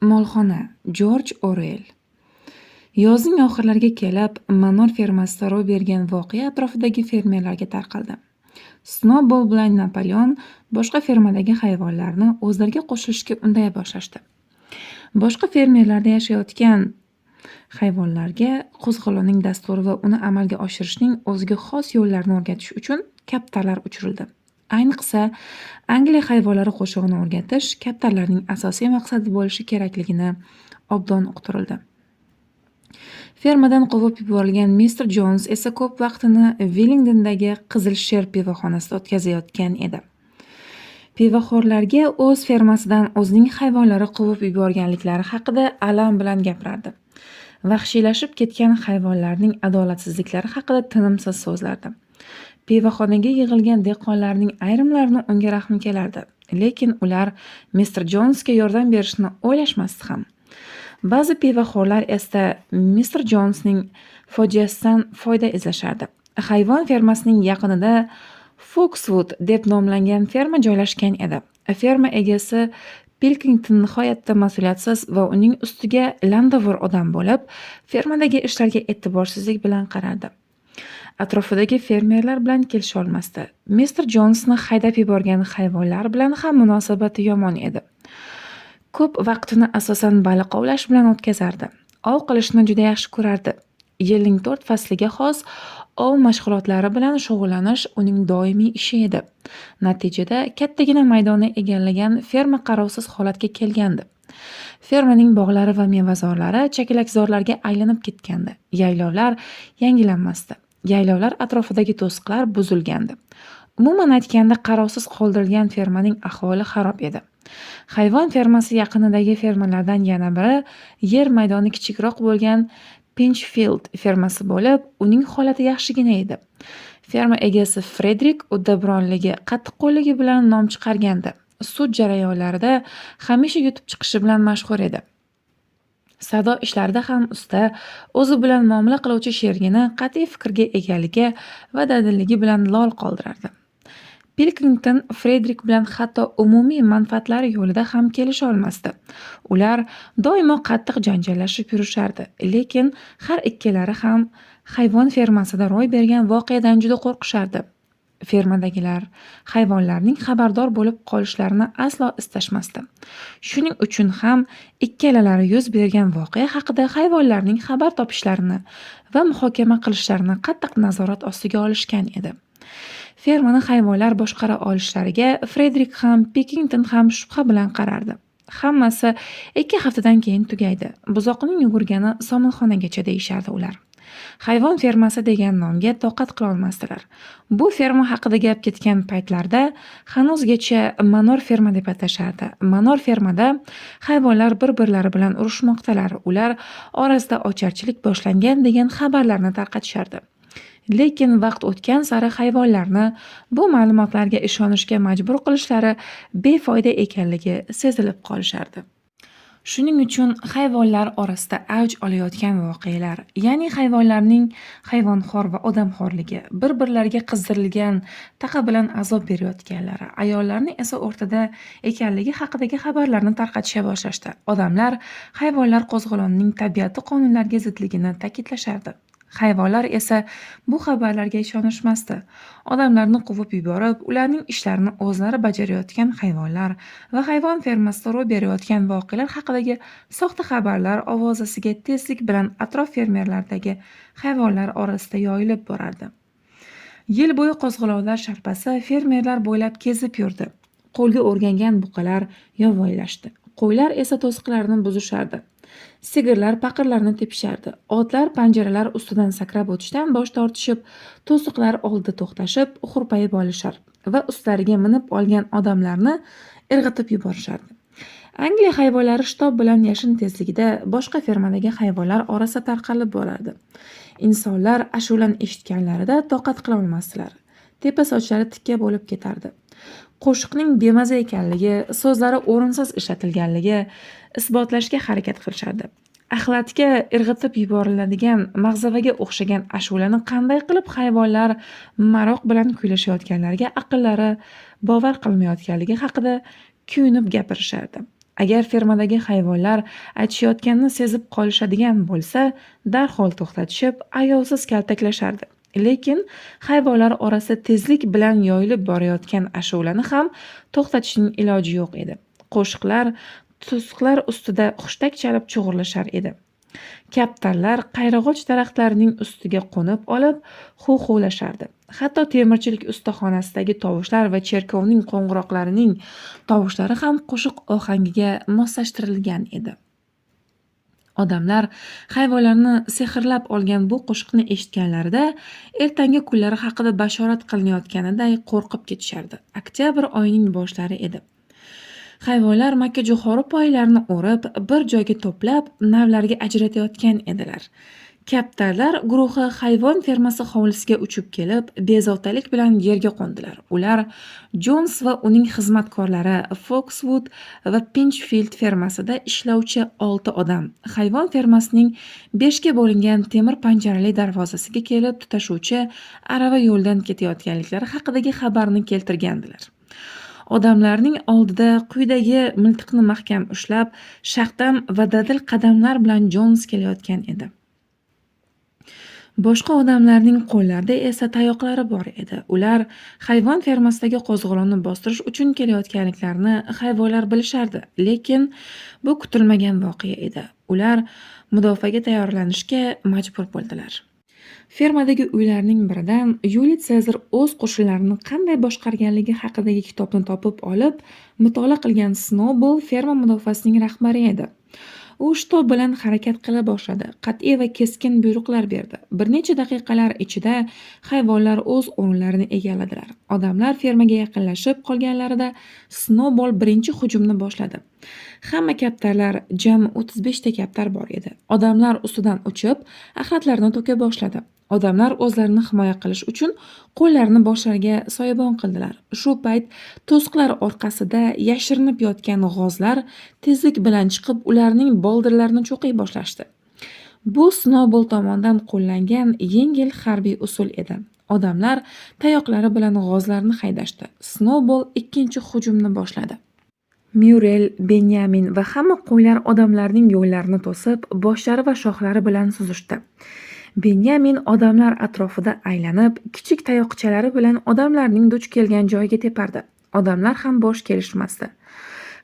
Molxona, Jorj Oruell. Yozning oxirlariga kelib, Manor fermasida ro'y bergan voqea atrofidagi fermerlarga tarqaldi. Snobol bilan Napoleon boshqa fermadagi hayvonlarni o'zlariga qo'shilishga unday boshlashdi. Boshqa fermerlarda yashayotgan hayvonlarga qo'zg'olonning dasturi va uni amalga oshirishning o'ziga xos yo'llarini o'rgatish uchun kaptarlar uchirildi. Ayniqsa, Angliya hayvonlari qo'shig'ini o'rgatish kaptarlarning asosiy maqsadi bo'lishi kerakligini obdon uqtirildi. Fermadan quvib yuborilgan mister Jons esa ko'p vaqtini Villingdondagi Qizil sher pivoxonasida o'tkazayotgan edi. Pivoxo'rlarga o'z fermasidan o'zining hayvonlari quvib yuborganliklari haqida alam bilan gapirardi. Vahshiylashib ketgan hayvonlarning adolatsizliklari haqida tinimsiz so'zlardi. Pivoxonaga yig'ilgan dehqonlarning ayrimlarini unga rahmi kelardi, lekin ular mister Jonsga yordam berishni o'ylashmasdi ham. Ba'zi pivoxo'rlar esa mister Jonsning fojiasidan foyda izlashardi. Hayvon fermasining yaqinida Foxwood deb nomlangan ferma joylashgan edi. Ferma egasi Pilkington nihoyatda mas'uliyatsiz va uning ustiga landovur odam bo'lib, fermadagi ishlarga e'tiborsizlik bilan qarardi. Atrofidagi fermerlar bilan kelisholmasdi. Mister Jonsni haydab yuborgan hayvonlar bilan ham munosabati yomon edi. Ko'p vaqtini asosan baliq ovlash bilan o'tkazardi. Ov qilishni juda yaxshi ko'rardi. Yilning 4 fasliga xos ov mashg'ulotlari bilan shug'ullanish uning doimiy ishi edi. Natijada kattagina maydonni egallagan ferma qarovsiz holatga kelgandi. Fermaning bog'lari va mevazorlari chakalakzorlarga aylanib ketgandi. Yaylovlar yangilanmasdi. Yaylovlar atrofidagi to'siqlar buzilgandi. Umuman aytganda, qarovsiz qoldirilgan fermaning ahvoli xarob edi. Hayvon fermasi yaqinidagi fermalardan yana biri yer maydoni kichikroq bo'lgan Pinchfield fermasi bo'lib, uning holati yaxshigina edi. Ferma egasi Fredrik uddaburonligi, qattiqqo'lligi bilan nom chiqargandi. Sud jarayonlarida hamisha yutib chiqishi bilan mashhur edi. Savdo ishlarida ham usta, o'zi bilan muomala qiluvchi sherigini qat'iy fikrga egaligi va dadilligi bilan lol qoldirardi. Pilkington Fredrik bilan hatto umumiy manfaatlari yo'lida ham kelisha olmasdi. Ular doimo qattiq janjallashib yurishardi, lekin har ikkalari ham hayvon fermasida ro'y bergan voqeadan juda qo'rqishardi. Fermadagilar hayvonlarning xabardor bo'lib qolishlarini aslo istashmasdi. Shuning uchun ham ikkalalari yuz bergan voqea haqida hayvonlarning xabar topishlarini va muhokama qilishlarini qattiq nazorat ostiga olishgan edi. Fermani hayvonlar boshqara olishlariga Fredrik ham, Pilkington ham shubha bilan qarardi. Hammasi 2 haftadan keyin tugaydi. Buzoqning yugurgani somonxonagacha deyishardi ular. Hayvon fermasi degan nomga toqat qila olmasdilar. Bu ferma haqida gap ketgan paytlarda hanuzgacha Manor ferma deb atashardi. Manor fermada hayvonlar bir-birlari bilan urushmoqdalar. Ular orasida ocharchilik boshlangan degan xabarlarni tarqatishardi. Lekin vaqt o'tgan sari hayvonlarni bu ma'lumotlarga ishonishga majbur qilishlari befoyda ekanligi sezilib qolishardi. Shuning uchun hayvonlar orasida avj olayotgan voqealar, ya'ni hayvonlarning hayvonxo'r va odamxo'rligi, bir-birlariga qizdirilgan taqa bilan azob berayotganlari, ayollarning esa o'rtada ekanligi haqidagi xabarlarni tarqatisha boshlashdi. Odamlar hayvonlar qo'zg'olonining tabiati qonunlariga zidligini ta'kidlashardi. Hayvonlar esa bu xabarlarga ishonishmasdi. Odamlarni quvib yuborib, ularning ishlarini o'zlari bajarayotgan hayvonlar va hayvon fermasida ro'y berayotgan voqealar haqidagi soxta xabarlar ovozasiga tezlik bilan atrof fermerlardagi hayvonlar orasida yoyilib borardi. Yil bo'yi qo'zg'olonlar sharpasi fermerlar bo'ylab kezib yurdi. Qo'lga o'rgangan buqalar yovvoyilashdi. Qo'ylar esa to'siqlarni buzishardi. Sigirlar paqirlarni tepishardi. Otlar panjaralar ustidan sakrab o'tishdan bosh tortishib, to'siqlar oldida to'xtashib, hurpayib olishar va ustlariga minib olgan odamlarni irg'itib yuborishardi. Angliya hayvonlari shitob bilan yashin tezligida boshqa fermadagi hayvonlar orasida tarqalib borardi. Insonlar ashulani eshitganlarida toqat qila olmasdilar. Tepa sochlari tikka bo'lib ketardi. Qo'shiqning bemaza ekanligi, so'zlari o'rinsiz ishlatilganligi isbotlashga harakat qilishardi. Axlatga irg'itib yuboriladigan mag'zavaga o'xshagan ashulani qanday qilib hayvonlar maroq bilan kuylashayotganlariga aqllari bovar qilmayotganligi haqida kuyunib gapirishardi. Agar fermadagi hayvonlar aytishayotganini sezib qolishadigan bo'lsa, darhol to'xtatishib, ayovsiz kaltaklashardi. Lekin hayvonlar orasida tezlik bilan yoyilib borayotgan ashulani ham to'xtatishning iloji yo'q edi. Qo'shiqlar to'siqlar ustida hushtak chalib chug'urlashar edi. Kaptarlar qayrag'och daraxtlarining ustiga qo'nib olib, huv-huvlashardi. Hatto temirchilik ustaxonasidagi tovushlar va cherkovning qo'ng'iroqlarining tovushlari ham qo'shiq ohangiga moslashtirilgan edi. Odamlar hayvonlarni sehrlab olgan bu qo'shiqni eshitganlarida ertangi kunlari haqida bashorat qilinayotganiday qo'rqib ketishardi. Oktyabr oyining boshlari edi. Hayvonlar makkajo'xori poylarini o'rib, bir joyga to'plab, navlarga ajratayotgan edilar. Kaptarlar guruhi hayvon fermasi hovlisiga uchib kelib, bezovtalik bilan yerga qo'ndilar. Ular Jons va uning xizmatkorlari Foksvud va Pinchfield fermasida ishlovchi 6 odam hayvon fermasining 5 ga bo'lingan temir panjarali darvozasiga kelib tutashuvchi arava yo'ldan ketayotganliklari haqidagi xabarni keltirgandilar. Odamlarning oldida quyidagi miltiqni mahkam ushlab, shaxdam va dadil qadamlar bilan Jons kelayotgan edi. Boshqa odamlarning qo'llarida esa tayoqlari bor edi. Ular hayvon fermasidagi qo'zg'olonni bostirish uchun kelayotganliklarini hayvonlar bilishardi, lekin bu kutilmagan voqea edi. Ular mudofaaga tayyorlanishga majbur bo'ldilar. Fermadagi uylarning biridan Yuliy Sezar o'z qo'shinlarini qanday boshqarganligi haqidagi kitobni topib olib, mutolaa qilgan Snowball ferma mudofaasining rahbari edi. U shitob bilan harakat qila boshladi, qat'iy va keskin buyruqlar berdi. Bir necha daqiqalar ichida hayvonlar o'z o'rinlarini egalladilar. Odamlar fermaga yaqinlashib qolganlarida Snowball birinchi hujumni boshladi. Hamma kaptarlar, jami 35 ta kaptar bor edi. Odamlar ustidan uchib, axlatlarni to'ka boshladi. Odamlar o'zlarini himoya qilish uchun qo'llarini boshlariga soyabon qildilar. Shu payt to'siqlar orqasida yashirinib yotgan g'ozlar tezlik bilan chiqib, ularning boldirlarini cho'qiy boshlashdi. Bu Snowball tomonidan qo'llangan yengil harbiy usul edi. Odamlar tayoqlari bilan g'ozlarni haydashdi. Snowball ikkinchi hujumni boshladi. Myurel, Benyamin va hamma qo'ylar odamlarning yo'llarini to'sib, boshlari va shoxlari bilan suzishdi. Benyamin odamlar atrofida aylanib, kichik tayoqchalari bilan odamlarning duch kelgan joyiga tepardi. Odamlar ham bo'sh kelishmasdi.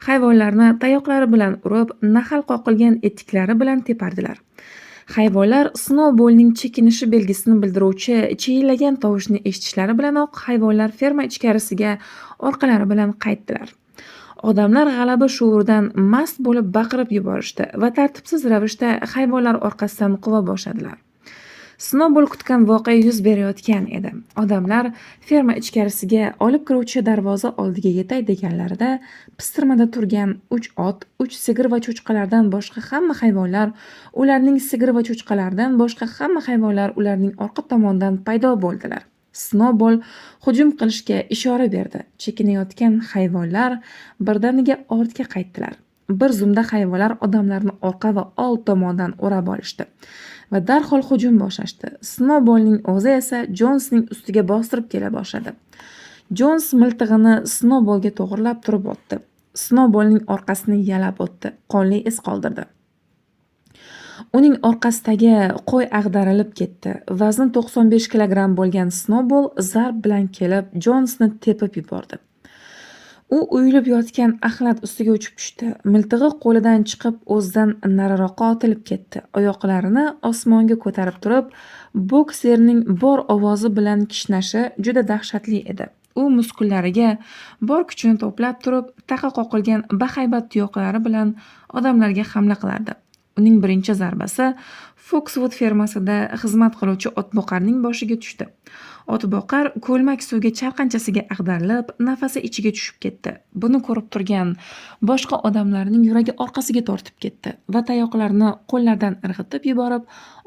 Hayvonlarni tayoqlari bilan urib, nahal qoqilgan etiklari bilan tepardilar. Hayvonlar Snowballning chekinishi belgisini bildiruvchi chiyillagan tovushni eshitishlari bilanoq hayvonlar ferma ichkarisiga orqalari bilan qaytdilar. Odamlar g'alaba shuuridan mast bo'lib baqirib yuborishdi va tartibsiz ravishda hayvonlar orqasidan quva boshladilar. Snowball kutgan voqea yuz berayotgan edi. Odamlar ferma ichkarisiga olib kiruvchi darvoza oldiga yetay deganlarida pistirmada turgan 3 ot, 3 sigir va cho'chqalardan boshqa hamma hayvonlar, ularning sigir va cho'chqalaridan boshqa hamma hayvonlar ularning orqa tomonidan paydo bo'ldilar. Snowball hujum qilishga ishora berdi. Chekinayotgan hayvonlar birdaniga ortga qaytdilar. Bir zumda hayvonlar odamlarni orqa va old tomondan o'rab olishdi va darhol hujum boshlashdi. Snowballning o'zi esa Jonsning ustiga bostirib kela boshladi. Jons miltig'ini Snowballga to'g'rilab turib otdi. Snowballning orqasini yalab o'tdi, qonli iz qoldirdi. Uning orqasidagi qo'y ag'darilib ketdi. Vazni 95 kilogramm bo'lgan Snowball zarb bilan kelib Jonsni tepib yubordi. U uyilib yotgan axlat ustiga uchib tushdi. Miltig'i qo'lidan chiqib, o'zidan nariroqqa otilib ketdi. Oyoqlarini osmonga ko'tarib turib, bokserning bor ovozi bilan kishnashi juda dahshatli edi. U muskullariga bor kuchini to'plab turib, taqa qoqilgan bahaybat tuyoqlari bilan odamlarga hamla qilardi. Uning birinchi zarbasi Foksvud fermasida xizmat qiluvchi otboqarning boshiga tushdi. Otboqar ko'lmak suvga chalqanchasiga ag'darilib, nafasi ichiga tushib ketdi. Buni ko'rib turgan boshqa odamlarning yuragi orqasiga tortib ketdi va tayoqlarni qo'llaridan irg'itib yuborib,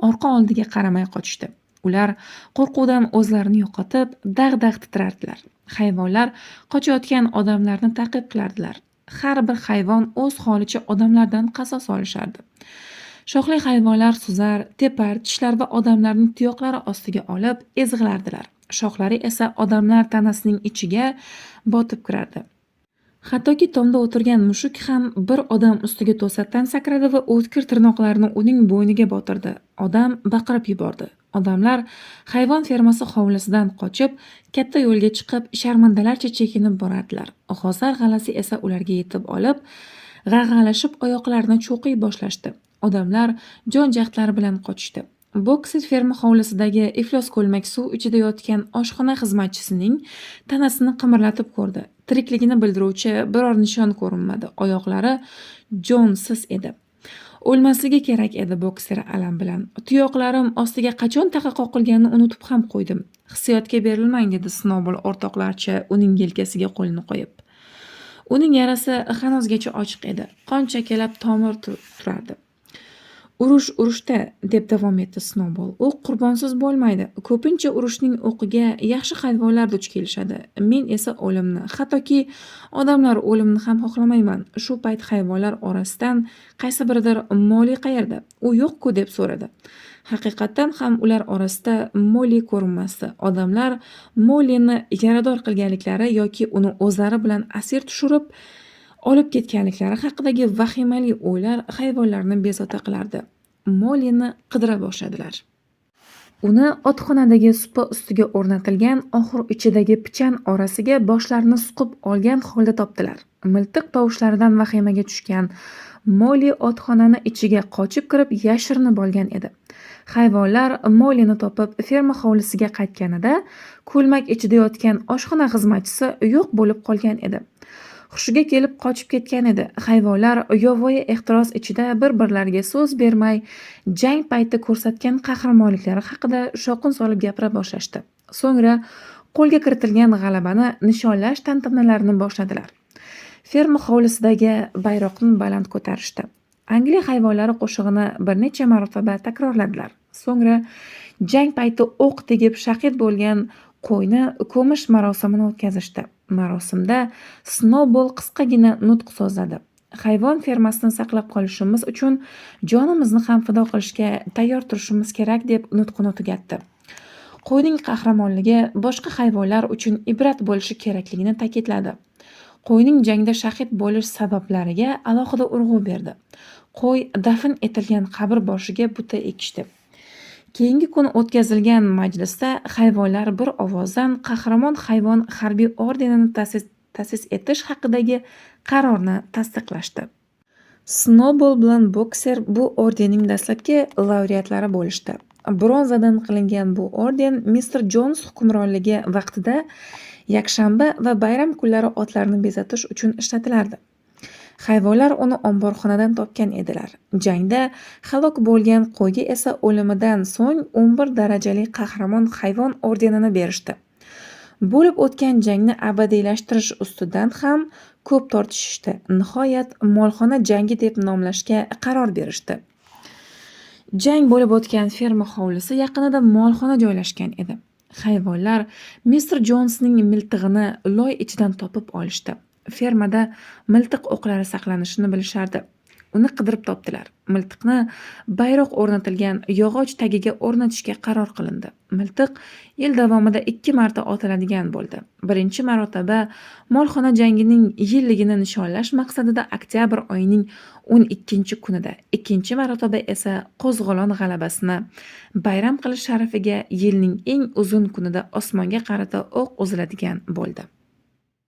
orqa oldiga qaramay qochishdi. Ular qo'rquvdan o'zlarini yo'qotib, dag'-dag' titrardilar. Hayvonlar qochayotgan odamlarni ta'qib qilardilar. Har bir hayvon o'z holicha odamlardan qasos olishardi. Shoxli hayvonlar suzar, tepar, tishlar va odamlarni tuyoqlari ostiga olib ezg'ilardilar. Shoxlari esa odamlar tanasining ichiga botib kirardi. Hattoki tomda o'tirgan mushuk ham bir odam ustiga to'satdan sakradi va o'tkir tirnoqlarini uning bo'yniga botirdi. Odam baqirib yubordi. Odamlar hayvon fermasi hovlisidan qochib, katta yo'lga chiqib, sharmandalarcha chekinib borardilar. G'ozlar g'alasi esa ularga yetib olib, g'ag'alashib oyoqlarini cho'qiy boshlashdi. Odamlar jon-jahdlari bilan qochishdi. Bokser ferma hovlisidagi iflos ko'lmak suv ichida yotgan oshxona xizmatchisining tanasini qimirlatib ko'rdi. Tirikligini bildiruvchi biror nishon ko'rinmadi. Oyoqlari jonsiz edi. O'lmasligi kerak edi Bokser alam bilan. Tuyoqlarim ostiga qachon taqa qoqilganini unutib ham qo'ydim. Hissiyotga berilmang, dedi Snowball o'rtoqlarcha uning yelkasiga qo'lini qo'yib. Uning yarasi hanuzgacha ochiq edi. Qon chakalab tomir turardi. Urush urushda, deb davom etdi Snowball. U qurbonsiz bo'lmaydi. Ko'pincha urushning o'qiga yaxshi hayvonlar duch kelishadi. Men esa o'limni, hattoki odamlar o'limini ham xohlamayman. Shu payt hayvonlar orasidan qaysi biridir Molli qayerda? U yo'q-ku, deb so'radi. Haqiqatdan ham ular orasida Molli ko'rinmasdi. Odamlar Mollini yarador qilganliklari yoki uni o'zlari bilan asir tushirib olib ketganliklari haqidagi vahimali o'ylar hayvonlarni bezovta qilardi. Mollini qidira boshladilar. Uni otxonadagi supa ustiga o'rnatilgan oxur ichidagi pichan orasiga boshlarini suqib olgan holda topdilar. Miltiq tovushlaridan vahimaga tushgan Molli otxonani ichiga qochib kirib yashirinib olgan edi. Hayvonlar Mollini topib ferma hovlisiga qaytganida ko'lmak ichida yotgan oshxona xizmatchisi yo'q bo'lib qolgan edi. Hushiga kelib qochib ketgan edi. Hayvonlar yovvoyi ehtiros ichida bir-birlariga so'z bermay jang payti ko'rsatgan qahramonliklari haqida shovqin solib gapira boshlashdi. So'ngra qo'lga kiritilgan g'alabani nishonlash tantanalarini boshladilar. Ferma hovlisidagi bayroqni baland ko'tarishdi. Angliya hayvonlari qo'shig'ini bir necha marotaba takrorladilar. So'ngra jang payti o'q tegib shahid bo'lgan qo'yni ko'mish marosimini o'tkazishdi. Marosimda Snowball qisqagina nutq so'zladi. Hayvon fermasini saqlab qolishimiz uchun jonimizni ham fido qilishga tayyor turishimiz kerak, deb nutqini tugatdi. Qo'yning qahramonligi boshqa hayvonlar uchun ibrat bo'lishi kerakligini ta'kidladi. Qo'yning jangda shahid bo'lish sabablariga alohida urg'u berdi. Qo'y dafn etilgan qabr boshiga buta ekishdi. Keyingi kun o'tkazilgan majlisda hayvonlar bir ovozdan qahramon hayvon harbiy ordenini ta'sis etish haqidagi qarorni tasdiqlashdi. Snowball bilan Bokser bu ordenning dastlabki laureatlari bo'lishdi. Bronzadan qilingan bu orden Mister Jons hukmronligi vaqtida yakshanba va bayram kunlari otlarni bezatish uchun ishlatilardi. Hayvonlar uni omborxonadan topgan edilar. Jangda halok bo'lgan qo'yga esa o'limidan so'ng 11 darajali qahramon hayvon ordenini berishdi. Bo'lib o'tgan jangni abadiylashtirish ustidan ham ko'p tortishishdi. Nihoyat molxona jangi deb nomlashga qaror berishdi. Jang bo'lib o'tgan ferma hovlisi yaqinida molxona joylashgan edi. Hayvonlar Mister Jonsning miltig'ini loy ichidan topib olishdi. Fermada miltiq o'qlari saqlanishini bilishardi. Uni qidirib topdilar. Miltiqni bayroq o'rnatilgan yog'och tagiga o'rnatishga qaror qilindi. Miltiq yil davomida 2 marta otiladigan bo'ldi. Birinchi marotaba molxona jangining yilligini nishonlash maqsadida oktyabr oyining 12-kunida, ikkinchi marotaba esa qo'zg'olon g'alabasini bayram qilish sharafiga yilning eng uzun kunida osmonga qarata o'q uziladigan bo'ldi.